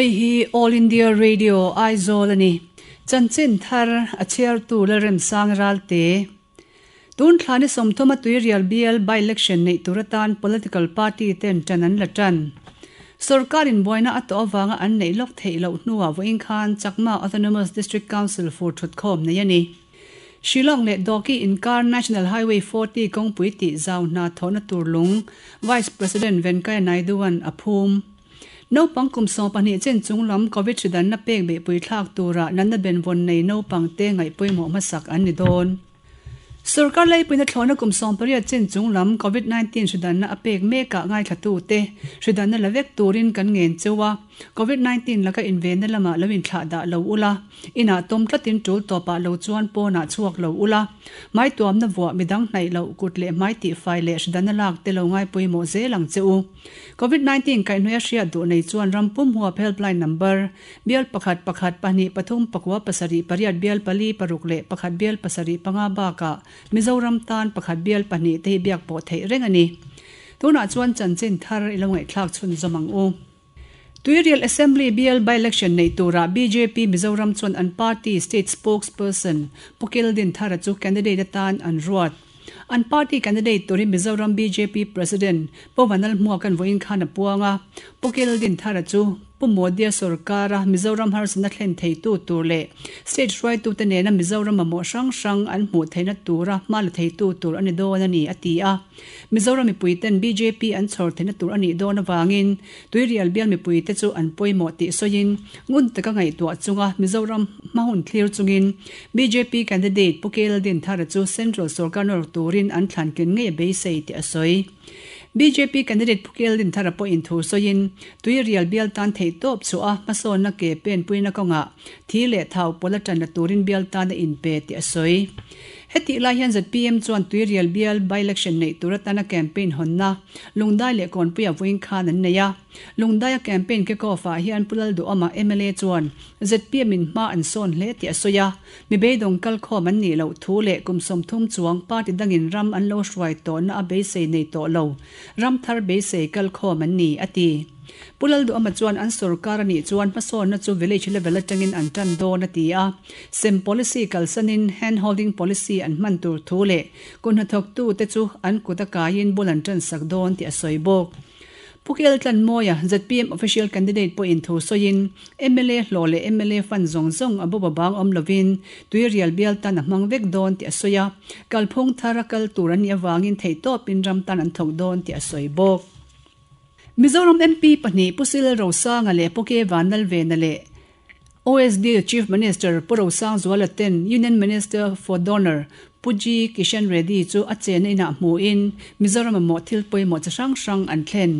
Hei hi All India Radio Aizawl a ni. Chanchin thar a chhiartu Lalremsang Ralte. Tun thla ni 30 a Tuirial bial by-election neih tur atan political party ten tan an la tan. Sorkarin buaina a tawh avanga an neih lawk theih loh hnuah vawiin khan Chakma Autonomous District Council fur thutkhawm nei a ni. Shillong leh Dawki inkar National Highway 40 kawngpui tih zau hna thawhna tur lung Vice President Venkaiah Naidu-a'n a phum. Naupang kum 12 chen chung lam Covid hri danna pek beihpui thlak tura natna benvawn nei naupang te ngaih pawimawh hmasak an ni dawn. Sorkar leipuina thlawhna kum 18 chen chung lam Covid 19 hri danna a pek mekah ngaithlatute hri danna la vek turin kan ngen cheu a, Covid 19 laka invenna lamah lo inthlah dah lo ula, inah tawm tlatin tul tawpah lo chuan pawnah chhuak lo ula, hmai tuamna vuah midang hnaih loh kut leh hmai tihfai leh hri danna lak te lo ngai pawimawh zel ang che u. Covid 19 kaihhnawih a hriat duh nei chuan ram pum huap helpline number bial pakhat pakhat pahnih pathum pakua pasarih pariat bial pali paruk leh pakhat bial pasarih panga bakah Mizoram tan pakhat bial pahnih te hi biak pawh theih reng a ni. Tunah chuan chanchin thar i lo ngaihthlak chhunzawm ang u. Tuirial Assembly bial by-election neih turah bjp Mizoram chuan an party state spokesperson Pu Kildin Thara chu candidate atan an ruat. An party candidate turin Mizoram bjp President Pu Vanal Hmuaka'n vawiin khan a puang a, Pu Kildin Thara chu Pu Modia sorkara Mizoram harsatna thlen theitu tur leh state hruaitute nena Mizoram mamawh hrang hrang an hmuh theihna tura hma la theitu tur a ni dawn a ni, a ti a. Mizoram mipuiten bjp an chhawr theihna tur a nih dawn avangin Tuirial bial mipuite chu an pawimawh tih sawiin ngun taka ngaihtuah chunga Mizoram hma hun thlir chungin bjp candidate Pu Keldin Thara chu Central sorkar nawr turin an thlan tlin ngei a beisei tih a sawi. Bjp candidate Pu Keldin Thara pawhin thu sawiin Tuirial bial tan theih tawp chhuah a hmasawnna ke penpuina kawngah thi leh thau pawla tanna turin bial tan a inpe tih a sawi. Hetih lai hian zpm chuan Tuirial bial by-election neih tur atana campaign hawnna Lungdai leh Kawnpuia vawiin khan an nei a. Lungdaia campaign kick-off ah hian Pu Lalduhawma mla chuan zpm in hma an sawn hle tih a sawi a. Mi beidawng kalkhawm an nih loh thu leh kum 30 chuang party dangin ram an lo hruai tawhna a beisei nei tawh lo, ram thar beisei kalkhawm an ni, a ti. Pu Lalduhawma chuan an sorkar a nih chuan hmasawnna chu village level atangin an tan dawn a ti a. Sem policy kalsanin hand holding policy an hman tur thu leh kut hnathawktute chu an kut a kaiin bul an tansak dawn tih a sawi bawk. Pu Kel Tlanmawia, zpm official candidate pawhin thu sawiin mla hlawh leh mla fund zawng zawng a bawp a bang awm lovin Tuirial bial tan a hmang vek dawn tih a sawi a, kalphung thar a kal tur an nih avangin theihtawpin ram tan an thawk dawn tih a sawi bawk. Mizoram MP pahnih Pu Sil Rosanga leh Pu K Vanlalvena leh OSD Chief Minister Pu Rosangzuala ten Union Minister for Donor Pu G Kishan Reddy chu a chenna inah hmuhin Mizoram mamawh thil pawimawh chi hrang hrang an thlen.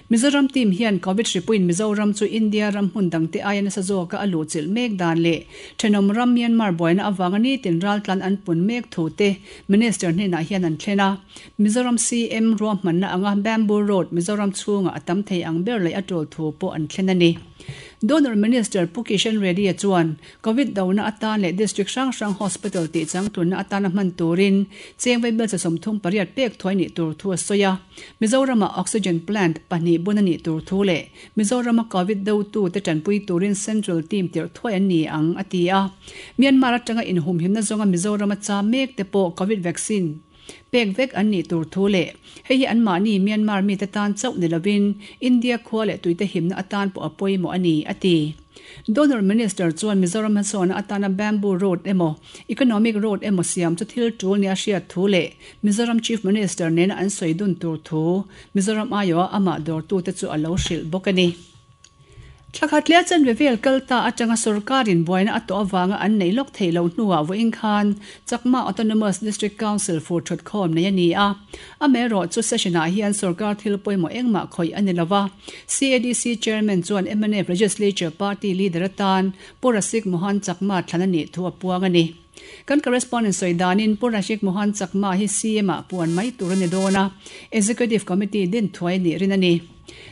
Mizoram team hian Covid hripuiin Mizoram chu India ram hmun dangte aia nasa zawka a luhchilh mek dan leh thenawm ram Myanmar buaina avanga nitin raltlan an pun mek thu te Minister hnenah hian an thlen a. Mizoram CM ruahmanna anga Bamboo Road Mizoram chhungah a tam thei ang ber leh a tul thu pawh an thlen a ni. Donor Minister Pu Kishan Reddy-a chuan Covid dona atan leh District hrang hrang Hospital tih changtlunna atana hman turin cheng vaibel cha 38 pek thuai nih tur thu a sawi a. Mizoramah Oxygen Plant pahnih bun a nih tur thu leh Mizorama Covid dotu te tanpui turin Central Team tirh thuai an ni ang, a ti a. Myanmar atanga inhumhimna zawnga Mizorama cha mek te pawh Covid vaccine pek vek an nih tur thu leh hei hi anmahni Myanmar mite tan chauh ni lovin India khua leh tuite himna atan pawh a pawimawh a ni, a ti. Donor Minister chuan Mizoram hmasawnna atana Bamboo Road emaw Economic Road emaw siam chu thil tul nia hriat thu leh Mizoram Chief Minister nena an sawi dun tur thu Mizoram aiawha amah dawrtute chu a lo hrilh bawk a ni. Thlakhat leh a chanve vel kal ta atanga sorkarin buaina a tawh avanga an neih lawk theih loh hnuah vawiin khan Chakma Autonomous District Council fur thutkhawm nei a ni a. Amaherawh chu session-ah hian sorkar thil pawimawh engmah khawih a ni lo va. CADC Chairman chuan mnf Legislature Party Leader atan Pu Rasik Mohan Chakma thlan a nih thu a puang a ni. Kan correspondent sawi danin Pu Rasik Mohan Chakma hi CM-ah puan mai tur a ni dawn a, Executive Committee din thuai nih rin a ni.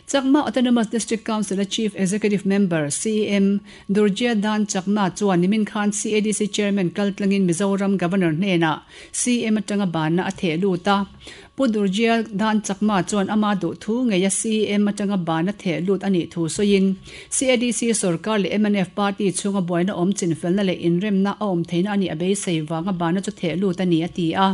Chakma Autonomous District Council-a Chief Executive Member, CEM, Durjya Dan Chakma chuan nimin khan CADC Chairman kaltlangin Mizoram Governor hnenah CEM atanga banna a theh lut a. Pu Durjya Dan Chakma chuan ama duh thu ngeia CEM atanga banna theh lut a nih thu sawiin CADC sorkar leh mnf party chhunga buaina awm chinfelna leh inremna a awm theihna a nih a beisei vanga banna chu theh lut a ni a ti a.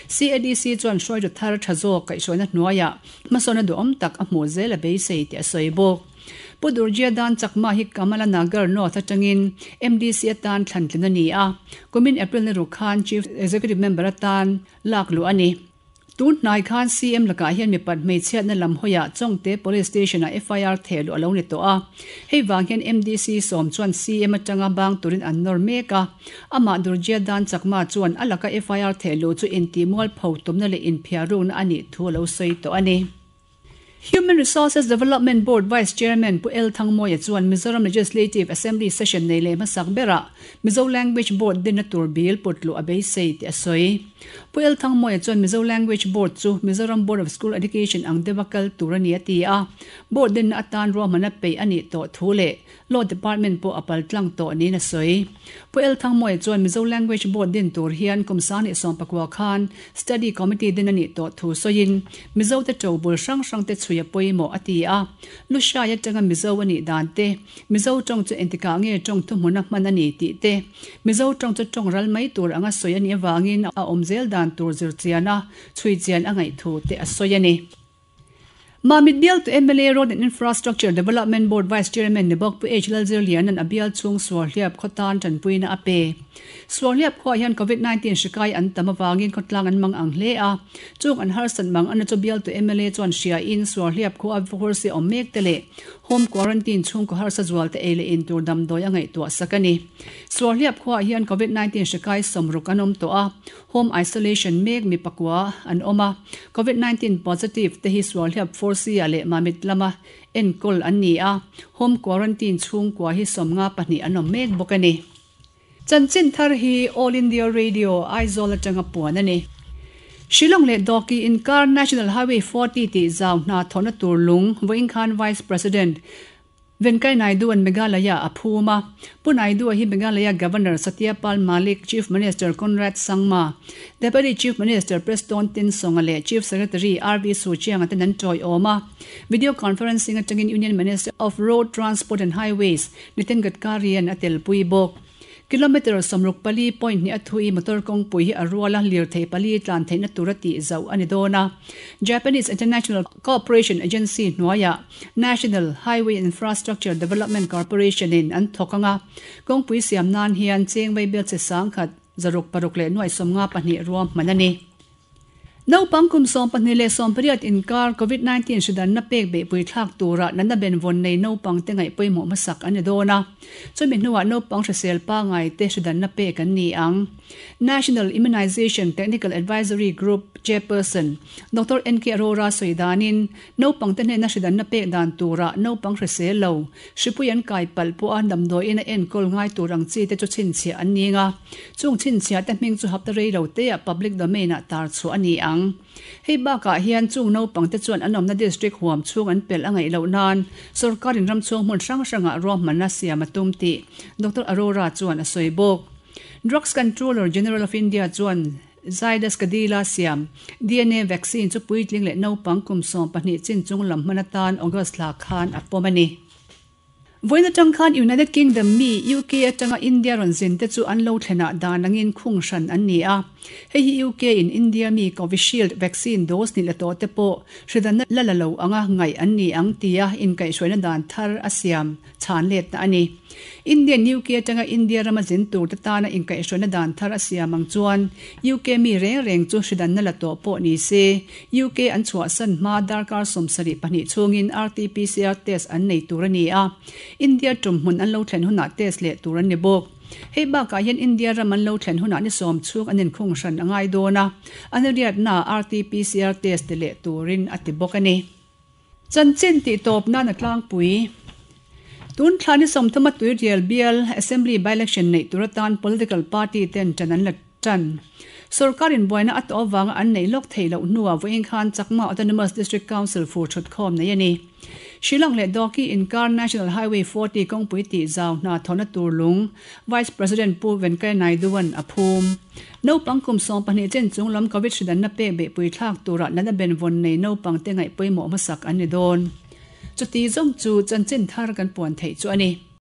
CADC chuan hruaitu thar tha zawk kaihhruaina hnuaiah Hmasawn a duhawm tak a hmuh zel a beisei tih a sawi bawk. Pu Durjya Dan Chakma hi Kamala Nagar North atangin MDC atan thlantlin a ni a, kumin April ni ruk khan Chief Executive Member atan lak luh a ni. Tun hnai khan CM lakah hian mipat hmeichhiatna lam hawiah Chawngte Police Station-ah FIR theh luh a lo ni tawh a. Hei vang hian MDC sawm chuan CM atanga bang turin an nawr mek a. Amah Durjya Dan Chakma chuan a laka FIR theh luh chu intihmualpho tumna leh inphiarrukna a nih thu a lo sawi tawh a ni. Human Resources Development Board Vice Chairman Pu L Thangmawia chuan Mizoram Legislative Assembly session nei leh hmasak berah Mizo Language Board dinna tur bill put luh a beisei tih a sawi. Pu L Thangmawia chuan Mizo Language Board chu Mizoram Board of School Education ang deuha kal tur a ni a ti a, Board dinna atan ruahmanna peih a nih tawh thu leh Law Department pawh a pal tlang tawh niin a sawi. Pu El Thangmawia chuan Mizo Language Board din tur hian kum 2019 khan Study Committee din a nih tawh thu sawiin Mizo te to bul hrang hrang te chhui a pawimawh a ti a. Lushai atanga Mizo a nih dan te, Mizo tawng chu engtikah nge tawng thuhmuna hman a ni tih te, Mizo tawng chu tawng ral mai tur anga sawi a nih avangin a awm zel dan tur zir chian a, chhui chian a ngaih thu te a sawi a ni. Mamit bialtu mla Road and Infrastructure Development Board Vice Chairman ni bawk Pu H Lalzirliana'n a bial chhung Suarhliap khawtan tanpuina a pe. Suarhliap khuaah hian Covid 19 hri kai an tam avangin khawtlang an mang ang hle a. Chung an harsat mang ana chu bialtu mla chuan hriain Suarhliap khua a vawrse awm mek te leh Home Quarantine chhungkaw harsa zual te ei leh in tur damdawi a ngaihtuah sak a ni. Suarhliap khuaah hian Covid 19 hri kai sawmruk an awm tawh a. Home isolation mek mi pakua an awm a, Covid 19 positive te hi Sualhliap Force-ah leh Mamit lama enkawl an ni a, home quarantine chhungkua hi 52 an awm mek bawk a ni. Chanchin thar hi All India Radio, Aizawl atanga puan a ni. Shillong leh Dawki inkar National Highway 40 tih zau hna thawhna tur lung vawiin khan Vice President Venkaiah Naidu-a'n Meghalaya a phum a. Pu Naidu-a hi Meghalaya Governor Satyapal Malik, Chief Minister Conrad Sangma, Deputy Chief Minister Prestone Tinsonga leh Chief Secretary RV Suchianga ten an tawiawm a. Video conferencing atangin Union Minister of Road Transport and Highways Nitin Gadkari-a'n a telpui bawk. Kilometre 64 point hnih a thui motor kawngpui hi a rual a, lirthei pali tlan theihna tura tih zauh a ni dawn a. Japanese International Cooperation Agency hnuaiah National Highway Infrastructure Development Corporation in an thawk ang a, kawngpui siam nan hian cheng vaibel che sangkhat 606 leh nuai 52 ruahman a ni. Naupang kum 12 leh 18 inkar Covid 19 hridanna pek beihpui thlak tura natna benvawn nei naupang te ngaih pawimawh hmasak an ni dawn a. Chumi hnuah naupang hrisel pangai te hridanna pek an ni ang. National Immunization Technical Advisory Group Chairperson Doctor NK Arora sawi danin naupang te hnena hridanna pek dan turah naupang hrisel lo hripui an kai palh pawha damdawiin a enkawl ngai tur ang chi te chu chhinchhiah an ning a. Chung chhinchhiah te hming chu hapta rei lo teah public domain ah tar chhuah a ni ang. Hei bakah hian chung naupang te chuan an awmna district huam chhung an pelh a ngaih loh nan sorkarin ram chhung hmun hrang hrangah ruahmanna siam a tum tih Doctor Arora chuan a sawi bawk. Drugs Controller General of India chuan Zydus Cadila siam DNA vaccine chu puitling leh naupang kum 12 chin chung lam hman atan August thla khan a pawm a ni. Vawiin atang khan United Kingdom mi UK atanga India rawn zin te chu an lo thlenah dan angin khung hran an ni a. Hei hi UK in India mi Covishield vaccine dose ni la tawh te pawh hridanna la la lo anga ngaih an ni ang tia inkaihhruaina dan thar a siam chhan letna a ni. Indian UK atanga India rama zin tur te tana inkaihhruaina dan thar a siam ang chuan UK mi reng reng chu hridanna la tawh pawh ni se UK an chhuahsan hma darkar 72 chhungin RT-PCR test an nei tur a ni a, India tum hmun an lo thlen hunah test leh tur an ni bawk. Hei bakah hian India ram an lo thlen hunah ni sawm chhung an inkhung hran a ngai dawn a, an riatnaah RT-PCR test ti leh turin a ti bawk a ni. Chanchin tih tawp nan a tlangpui. Tun thla ni 30 a Tuirial bial Assembly by-election neih tur atan political party ten ṭan an la ṭan. Sorkarin buaina a tawh avanga an neih lawk theih loh hnuah vawiin khan Chakma Autonomous District Council fur thutkhawm nei a ni. Shillong leh Dawki inkar National Highway 40 kawngpui tih zau hna thawhna tur lung Vice President Pu Venkaiah Naidu-a'n a phum. Naupang kum 12 chen chung lam Covid hridanna pek beihpui thlak turah natna benvawn nei naupangte ngaih pawimawh hmasak an ni dawn. Chuti zawng chu chanchin thar kan puan theih chu a ni.